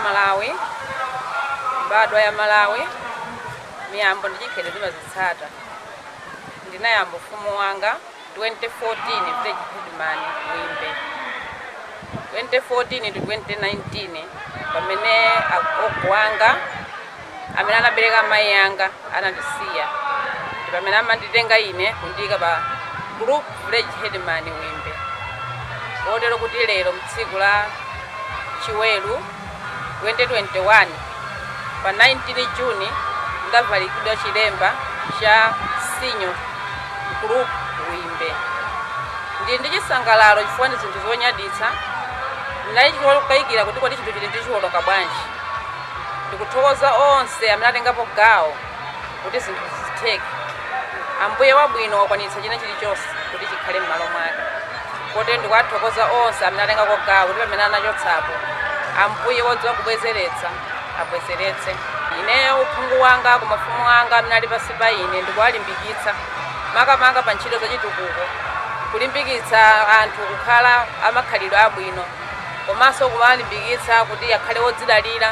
Malawi, mbadwa ya Malawi. Miyambo ndi chikhalidwe ndimazitsata. Ndinayamba ufumu wanga 2014, village headman Wimbe, 2014 to 2019, pamene agogo anga amene anabereka amayi anga anandisiya, ndi pamene amanditenga ine kundiyika pa group village headman Wimbe, kotero kuti lero mtsiku la Chiweru 2021 pa 19 Juni ndavalikidwa chilemba cha senior group Wimbe. Ndili ndi chisangalalo chifukwa ndi zinthu zonyaditsa. Ndinali kukayikira kuti kodi chinthu chili ndi chiwoloka bwanji. Ndikuthokoza onse amene atengapo gawo kuti zinthu zitheke. Ambuye wabwino wakwanitsa china chilichonse kuti chikhale m'malo mwake, kotero ndikuwathokoza onse amene atengako gawo kuti pamene anachotsapo, Ambuye wodziwa kubwezeretsa abwezeretse. Ineyo uphungu wanga ku mafumu anga amene ali pansi pa ine, ndikuwalimbikitsa makamaka pa ntchito zachitukuko, kulimbikitsa anthu kukhala amakhalidwe abwino, komanso kumalimbikitsa kuti akhale wodzidalira,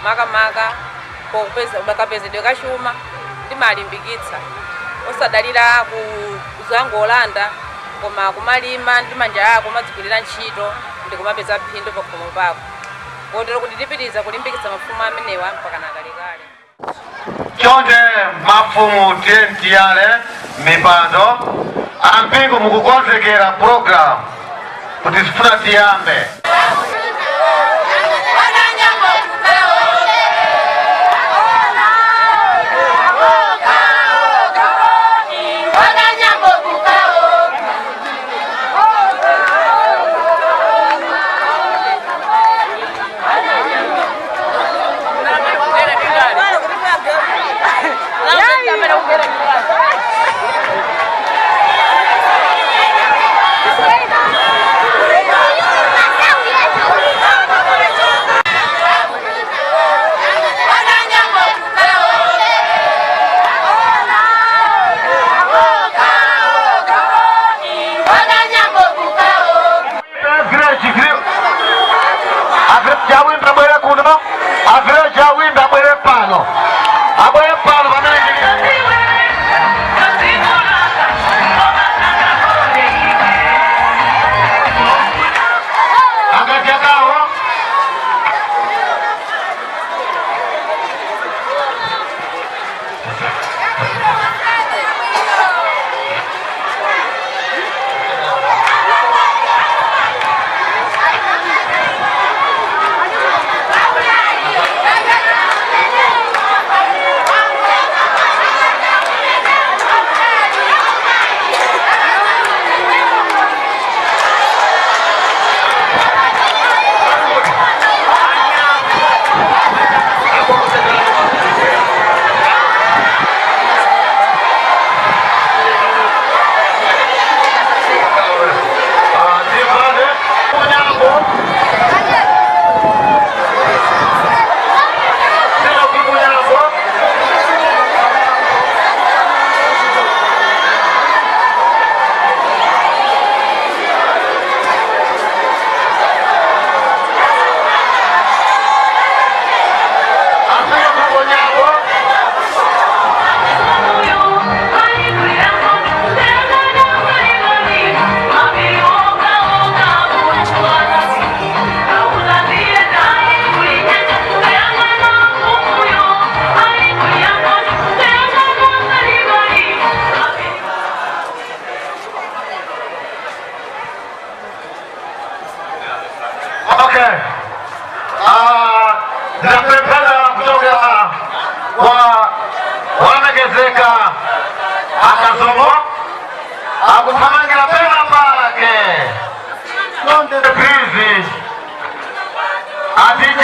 makamaka kapezedwe kachuma. Ndimalimbikitsa osadalira kuzangolanda, koma kumalima ndi manja ako, umadzigwirira ntchito ndi kumapeza phindu pakhomo pako, kotero kuti tipitiriza kulimbikitsa mafumu amenewa mpaka nakalekale. Chonde mafumu, tiye tiyale mipando. Ampingo, mukukonzekera program kuti sifuna tiyambe. Village, a village a Wimbe abwere kuno. A village a Wimbe abwere pano, abwere pano pamene tili. Akachakawo. Ndivane kunyambo sino kunyambo. Asino kunyambo. Okay. Ndapemphera kuchokera kwa wolemekezeka Akazombo akuthamangira pena pake. Please, a DJ,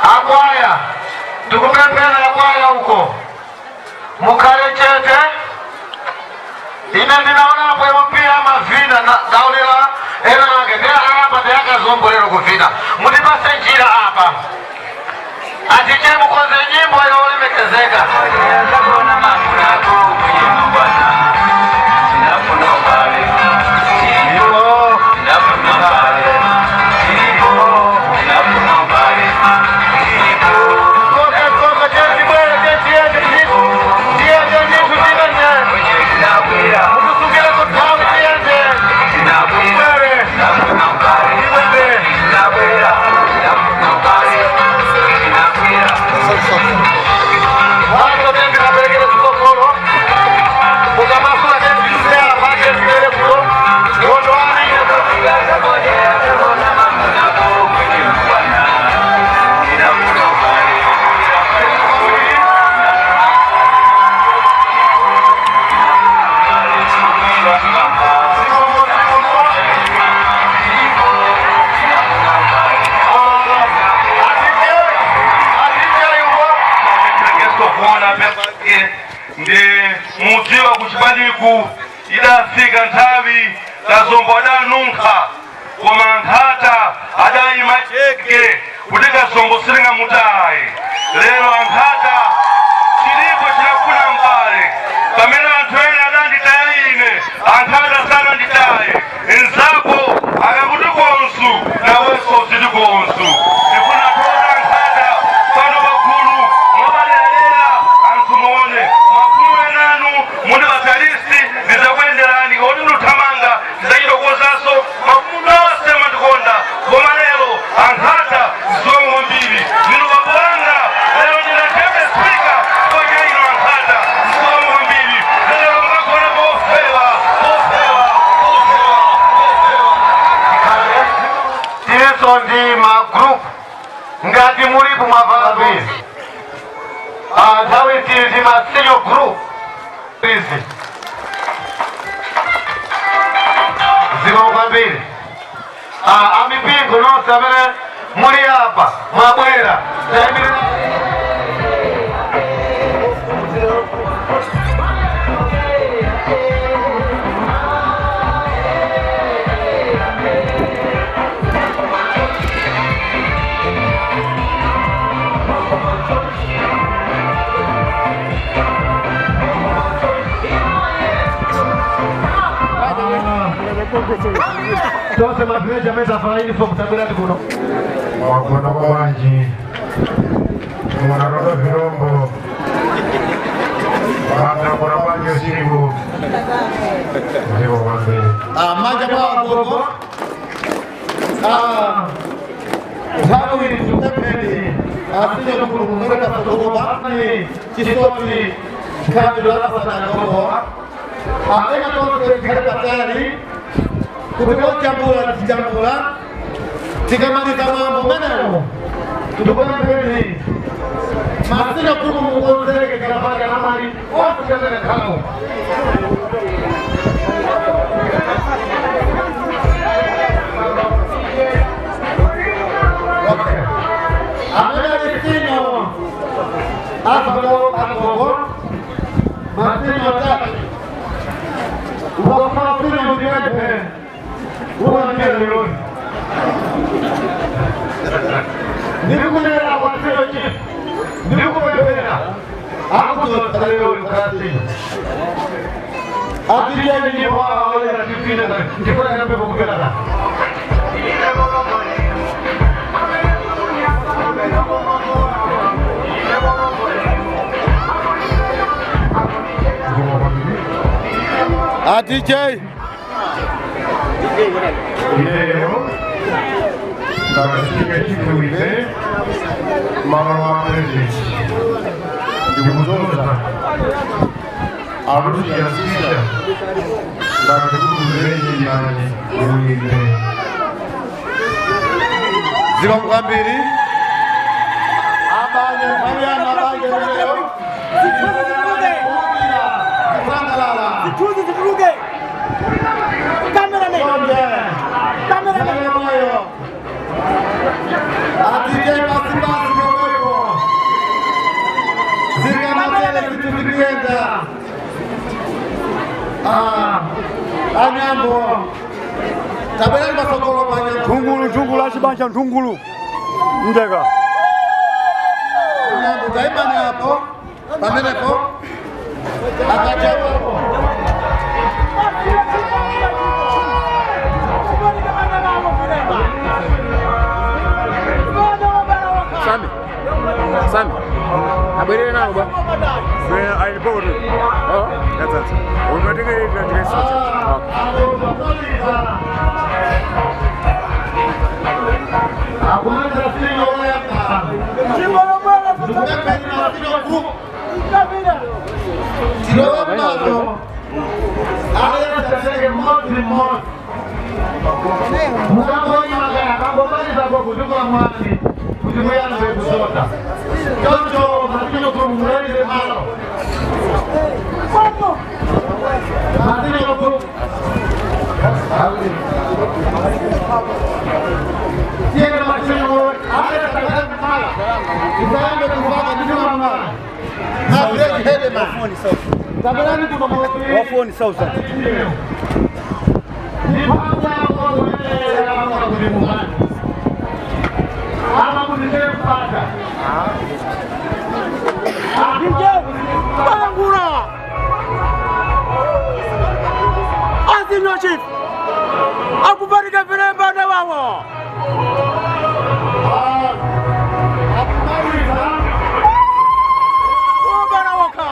akwaya, tikupemphera akwaya uko mukhale chete. Ine ndinaonapo mpira mavina ndaulira ena ake ndi apa ndi Akazombo lero kuvina. Mutipase njira apa. A DJ, mukonze nyimbo yolemekezeka. Ndakona mafunako muyino bwana, sinafuna mbale. Iwo. Sinafuna mbale. Ilipo, sinafuna mbale. Kuona pepake ndi mudziwa kuchipaniku idafika nthawi Kazombo adanunkha, koma Ankhata adayima cheke kuti Kazombo silingamutaye. Lero Ankhata chilipo chinafuna mbale. Pamene anthu ena adanditaya ine, Ankhata sananditaye. Nzako akakuti konsu, nawenso uziti konsu. Ndifuna kuona Ankhata pano pagulu mwapaderadera, anthu muone mafumu enanu muli batalisti, ndizakuyenderani oti ndithamanga ndizachitokozanso mafumu nonse mandikonda. Koma lero Ankhata, zikomo kwambiri. Ndinu bambo wanga. Lero ndine deputy speaker kwa ino Ankhata, zikomo kwambiri. Lero mukagona pofewa, pofewa, pofewa, pofewa. Tilinso ndi ma group, ngati mulipo mwavala bizi nthawi tili ndi ma senior group izi. Zikomo kwambiri. Amipingo nonse amene muli apa mwabwera, tayimirira. Tonse mavileji amene tavala uniform, tabwerati kuno. Mwagona kwa bwanji? Munatoka vilombo, mwatambula bwanji usiku? Ndipo kwambiri. Manja mwa agogo. Nthawi tikupempheni asije kukulumuleka patsogolopa chisoti nkhanjo lasana agogowa. Ena tonse tikhale patali kuti kojambula tijambula. Tikamaliza mwambo umenewo, Tikupempheni ma senior group mukonzeke kapaka namali onse kamene khalawo. Okay. Amene ali senior afago agogo, ma senior tatu. Ukafuna senior ndiyepe uwandiye leloni ndikunena kwa senior chief, ndikupemphera akuzotsa lero kukhala senior atijeni ndipo awalera tifine ndifuna kampepo kupera ka. Zikomo kwambiri. A DJ. Ineyo ngati chief malo wa president ndikuzoza akutiyasisha ngati kukuzenjimani uinde. Zikomo kwambiri. Abanye nthawi yanu, abanye lero kusangalala. Zithunzi zituluke. Cameraman. Cameraman. Moyo atije pasi pasi pomwepo zikamatele zinthu zikuyenda. Anyambo, tabwerani patsogolo pa nyambo. Nthungulu, nthungulu, achibanja nthungulu ndeka. Anyambo, taimani apo pamenepo akachepo. Sami, Sami, abwerere nalo bwa. Ailipoti. Oh. Yatsatsa umatingeitandikesocha. Akumaliza senior oyamba. Ndikupempheni ma senior group tilowe mmalo, Aliyesateke mmodzi mmodzi mukangoyima akangomaliza kukutukula mwani kuti muyambe kusota. Choncho ma senior group mulalize malo. Ma senior group tiyene ma senior aliyesateke malo, tisayambe kuvaka nditula mwani. Ma village headman. Tabwerani kuno Wa 4000. Bangura! Azinyo chief! Akubarika vilemba na wawo! Ubara woka!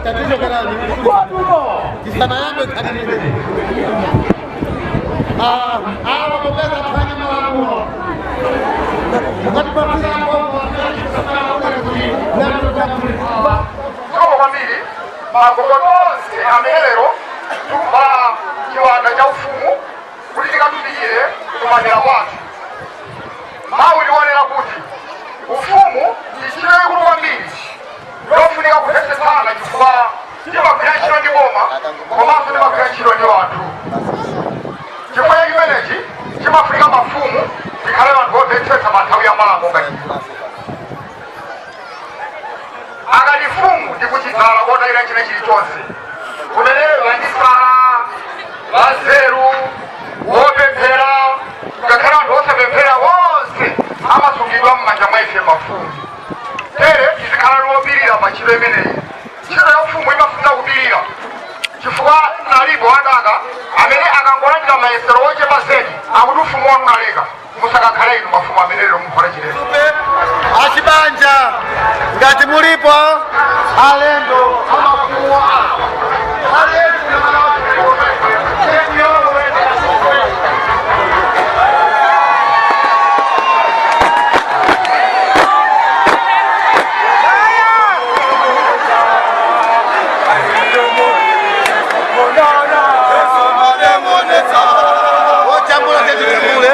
Tatizo karani. Kisana yako ikadilike. Ah, hawa popeza kufanya malamulo. Wakati papira hapo Zikomo kwambiri magogo onse amene lero tikuvala chiwanda cha ufumu kuti tikatumikire kumadera kwathu. Mawu ndionera kuti ufumu ndi ntchito yaikulu kwambiri yofunika kupesesana chifukwa timagwira ntchito ndi boma komanso timagwira ntchito ndi wanthu. Chifukwa cha chimenechi chimafunika mafumu tikhale anthu omvetsetsa pa nthawi ya malamulo ngati akati fumu ndikuchidzala kotayira china chilichonse kumene vandisala vanzeru wopemphera ngakhale anthu osapemphera wonse amasungidwa m'manja mwa ife mafumu. Tere tizikhala lopirira pa ntchito imeneyi. Ntchito ya ufumu imafuna kupirira chifukwa nalipo adaka amene akangolandira mayesero ochepa zedi akuti ufumu wanu unaleka. Musakakhale inu mafumu amene lero mukhola chilero. Achibanja ngati mulipo alendo amafuwa Ochambula tetuchambule.